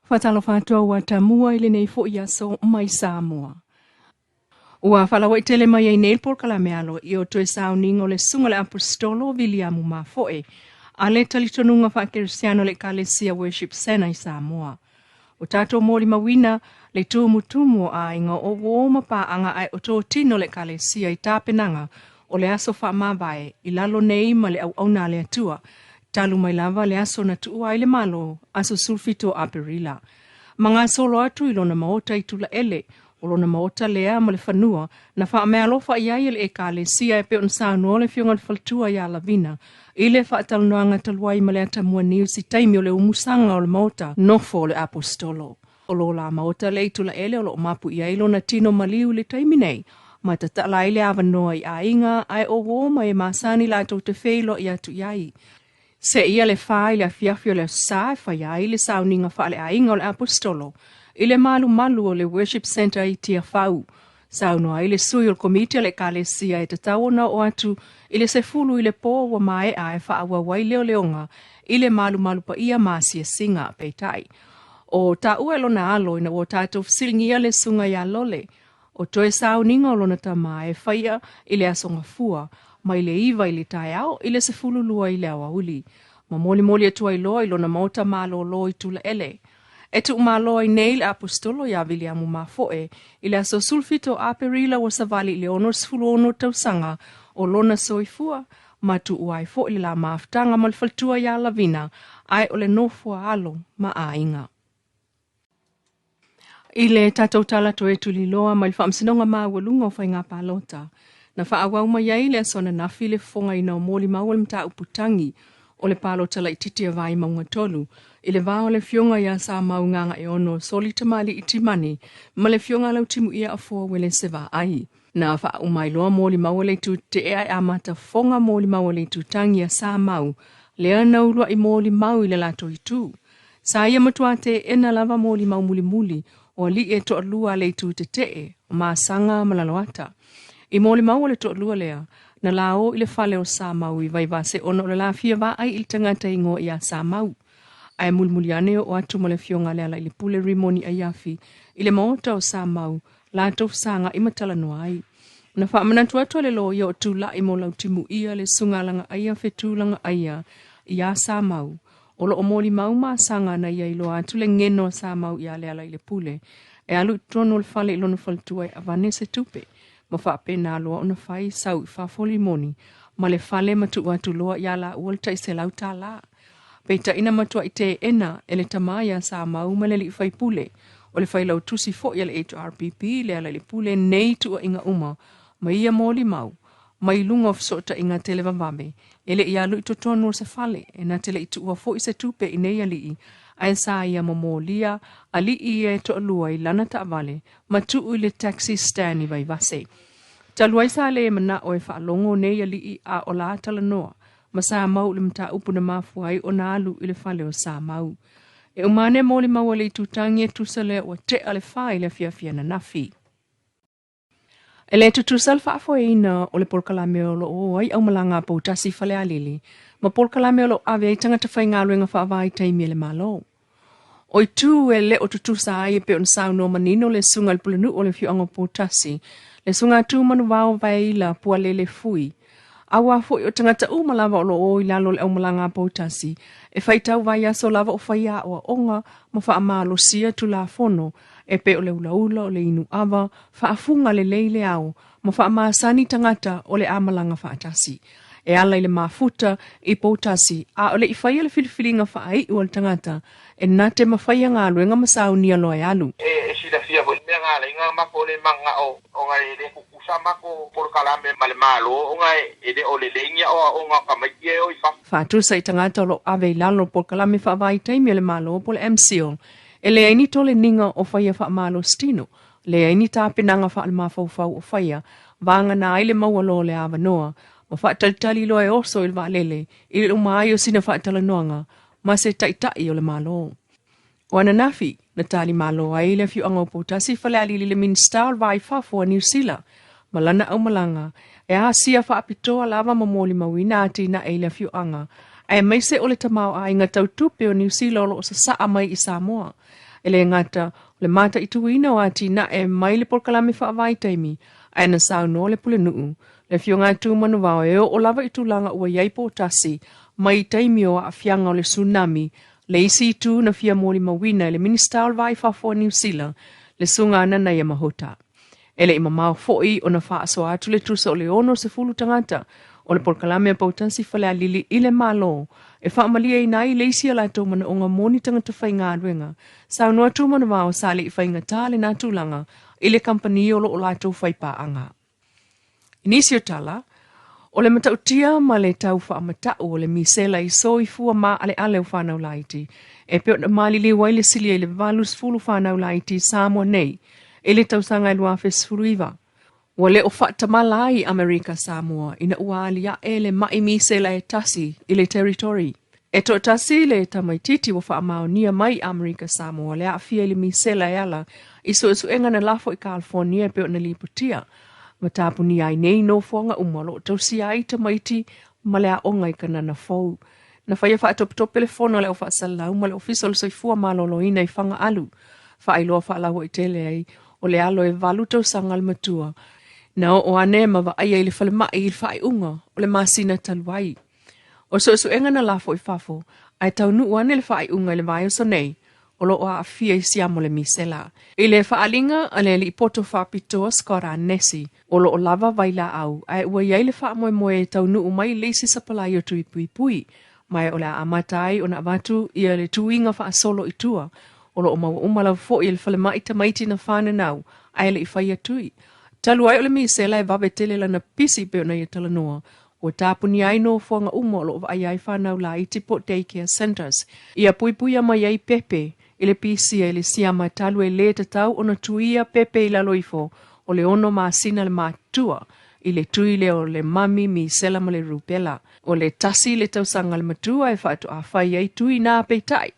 Faatalofa atu au Atamua i lenei fo'i aso mai Samoa. Ua faalauaitele mai ai nei le polokalame aloaia o toe sauniga o le Susuga i le Aposetolo Viliamu Mafoe a le Talitonuga Faakerisiano o le Ekalesia Worship Centre i Samoa. Ua tatou molimauina le tumutumu o aiga o uō ma paaga ae o totino o le Ekalesia i tapenaga o le aso faamavae i lalo nei ma le auauna a le Atua, talu mai lava le aso na tuua ai le Malo, aso 17 o Aperila. Ma gasolo atu i lona maota i Tulaele, o lona maota lea ma le fanua na faameaalofa i ai e le Ekalesia e pei ona saunoa le Afioga i le Faletua ia Lavina i le faatalanoaga talu ai ma le Atamua News i taimi o le umusaga o le maota nofo o le Aposetolo. O lo la maota lea i Tulaele o lo o mapu i ai lona tino maliu i le taimi nei, ma tatala ai le avanoa i aiga ae o uō ma e masani latou te feiloai atu i ai. Seia le 4 i le afiafi o le Aso Sa e faia ai le sauniga faaleaiga o le Aposetolo i le malumalu o le Worship Centre i Tiafau. Saunoa ai le sui o le Komiti a le Ekalesia e tatau ona oo atu i le 10 i le po ua maea e faaauau ai leoleoga i le malumalu paia ma asiasiga. Peitai, o taua e lona alo ina ua tatou fesiligia le susuga ia Lole, o toe sauniga o lona tama e faia i le Aso Gafua mai le 9 i le taeao i le 12 i le aoauli, ma molimoli atu ai loa i lona maota malolo i Tulaele. E tuumalo ai nei le Aposetolo ia Viliamu Mafoe i le aso 17 o Aperila ua savali i le 66 tausaga o lona soifua, ma tuua ai foi le la mafutaga ma le faletua ia Lavina, ae o le nofoa alo ma aiga. I le tatou tala toe tuliloa mai le Faamasinoga Maualuga o Faiga Palota, na faaauau mai ai le aso ananafi le fofogaina o molimau o le mataupu tagi o le palota laitiiti a Vaimauga 3 i le va o le Afioga ia Samau Gagaeono Soli Tamalii Timani ma le Afioga Lautimuia Afoa Uelese Vaai. Na faauma ai loa molimau a le itu tetee ae amata fofoga molimau a le itu tagi a Samau lea na uluai molimau i le latou itu. Sa ia matua teena lava molimau mulimuli o alii e toalua a le itu tetee o Masaga ma Laloata. I molimau a le toalua lea, na lao i le fale o Samau i Vaivase ona o le lafia vaai i le tagata igoa ia Samau. Ae mulimuli ane oo atu ma le afioga a Lealailepule Rimoni Aiafi i le maota o Samau latou fesagai ma talanoa ai. Na faamanatu atu e le loia o tulai mo Lautimuia le susuga Lagaaia Fetu Lagaaia ia Samau, o lo o molimau masaga na ia iloa atu le geno a Samau ia Lealailepule e alu i totonu o le fale i lona faletua e avane se tupe, ma faapena loa ona fai sau i fafo limoni ma le fale ma tuu atu loa ia laua le tai $100. Peitai na matuai teena e le tama ia Samau ma le alii faipule, o le failautusi foi a le HRPP Lealailepule nei tuuaiga uma ma ia molimau mai luga o fesootaiga televavave e le i alu i totonu o se fale, e na te le i tuua foi se tupe i nei alii, ae sa ia momolia alii ia e toalua i lana taavale ma tuu i le taxi stand i Vaivase. Talu ai sa le manao e faalogo nei alii a o la talanoa ma Samau i le mataupu na mafua ai ona alu i le fale o Samau. E uma ane molimau a le itutagi e tusa lea ua tea le 4 i le afiafi ananafi. E le tutusa le faafoeina o le polokalame o lo o ai aumalaga a Poutasi i Falealili ma polokalame o lo o ave ai tagata faigaluega faavaitaimi e le Malo. O itu e le o tutusa ai e pei ona saunoa manino le susuga i le Pulenuu o le afioaga o Poutasi, le susuga a Tumanuvao Vaeila Pualele Fui, Auā foi o tagata uma lava o lo o i lalo o le aumalaga a Poutasi, e faitau vaiaso lava o faia aoaoga ma faamalosia Tulafono e pei o le ulaula, o le inu ava, faafuga lelei le ao, ma faamasani tagata o le a malaga faatasi. E ala i le mafuta i Poutasi, a o le i faia le filifiliga faaiu a le tagata, e na te mafaia galuega ma saunia loa e alu. E silafia foi mea na ala ai na matou le mananao ona e le tutusa matou polokalame ma le Malo ona e le o lelei ni aoaoga o tamaiti e o i fafo. Faatusa i tagata o lo o ave i lalo polokalame faavaitaimi a le Malo po o le MCIL, e leai ni toleniga o faia faamalositino, leai ni tapenaga faalemafaufau o faia, vagana ai le maua loa o le avanoa, ma faatalitali loa e oso i le vaalele i le uma ai o sina faatalanoaga ma se taitai o le Malo. O ananafi, na tali malo ai le afioaga o Poutasi i Falealili le Minisita o le Va i Fafo a Niu Sila ma lana aumalaga e asia faapitoa lava ma molimauina atinae i le afioaga Aemaise o le tamaoaiga tau tupe o Niu Sila o lo o sasaa mai i Samoa. E le gata o le mataituina o atinae mai le polokalame faavaitaimi, ae na saunoa le Pulenuu, le Afioga ia Tumanuvao e oo lava i tulaga ua i ai poutasi mai taimi o aafiaga o le tsunami, le isi itu na fia molimauina e le Minisita o le Va i Fafo a Niu Sila, le Susuga Nanaia Mahuta. E le i mamao foi ona faasoa atu le tusa o le 60 tagata o le polokalame a Poutasi Falealili i le Malo e faamalieina ai le isi a latou manaoga mo ni tagata faigaluega. Saunoa Tumanuvao sa le i faigata lena tulaga i le kamupani o lo o latou faipaaga. I nisi o tala, o le matautia ma le tau faamatau o le misela i soifua maaleale o fanau laiti, e pei ona maliliu ai le silia i le 80 fanau laiti i Samoa nei i le tausaga e 2019. Ua le o faatamala ai Amerika Samoa ina ua aliae le ma'i misela e tasi i le territory. E toatasi le tamaititi ua faamaonia mai Amerika Samoa le aafia i le misela e ala i suesuega na lafo i California e pei ona lipotia ma tapunia ai nei nofoaga uma o lo o tausia ai tamaiti ma le aoga i Kanana Fou. Na faia faatopetope le fono a le Au Faasalalau ma le Ofisa o le Soifua Maloloina i Fagaalu. Faailoa faalauaitele ai o le alo e 8 tausaga le matua na oo ane ma vaaia i le falemai i le faaiuga o le masina talu ai. O suesuega na lafo i fafo, ae taunuu ane le faaiuga i le vaiaso nei, o lo o aafia i siamo le misela. I le faaaliga a le alii poto faapitoa Scott Arnesi, o lo o lava vailaau, ae ua i ai le faamoemoe e taunuu mai le isi sapalai o tui puipui, ma o le a amata ai ona avatu ia le tuiga faasolo i tua. O lo o maua uma lava foi e le falemai tamaiti na fananau, ae le i faia tui. Talu ai o le misela e vave tele lana pisi pei ona ia talanoa, Ua tapunia ai nofoaga uma o lo o vaaia ai fanau laiti po o day care centres. Ia puipuia mai ai pepe i le pisia i le siama talu e lē tatau ona tuia pepe i lalo ifo o le ono masina le matua i le tui lea o le mami, misela ma le rubella. O le tasi le tausaga le matua e faatoa fai ai tui nā peitai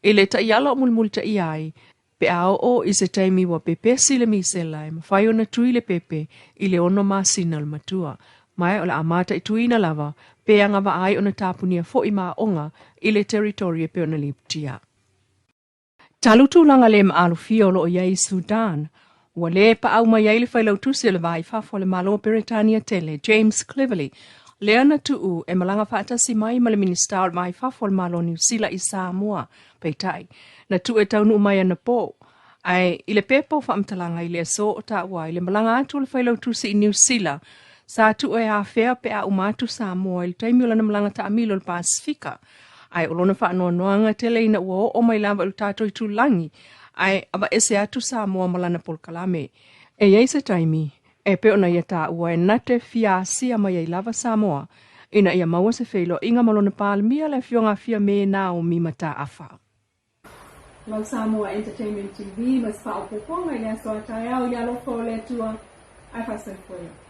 i le taiala o mulimulitaia ai Pe a oo i se taimi ua pepesi le misela e mafai ona tui le pepe i le ono masina o le matua, ma o le a mataituina lava pe agavaa ai ona tapunia foi ma aoga i le territory e pei ona lipotia. Talu tulaga le maalofia o lo o i ai i Sudan, ua le paau mai ai le failautusi o le Va i Fafo a le Malo o Peretania tele, James Cleverly, lea na tuu e malaga faatasi mai ma le Minisita o le Va i Fafo o le Malo o Niu Sila i Samoa. Peitai, na tuu e taunuu mai anapo, ae i le pepa o faamatalaga i le aso o taua ai le malaga atu o le failautusi i Niu Sila, sa tuu e afea pe a uma atu Samoa i le taimi o lana malaga taamilo i le Pasefika. Ae o lona faanoanoaga tele ina ua oo mai lava i lo tatou itulagi, ae avaese atu Samoa ma lana polokalame. E i ai se taimi, E pei ona ia taua e na te fia asia mai ai lava Samoa ina ia maua se feiloaiga ma lona Palemia le Afioga Fiame Naomi Mataafa. Mau Samoa Entertainment TV ma se faaopoopoga i le aso a taeao i le alofa o le Atua ae faasoifua ia.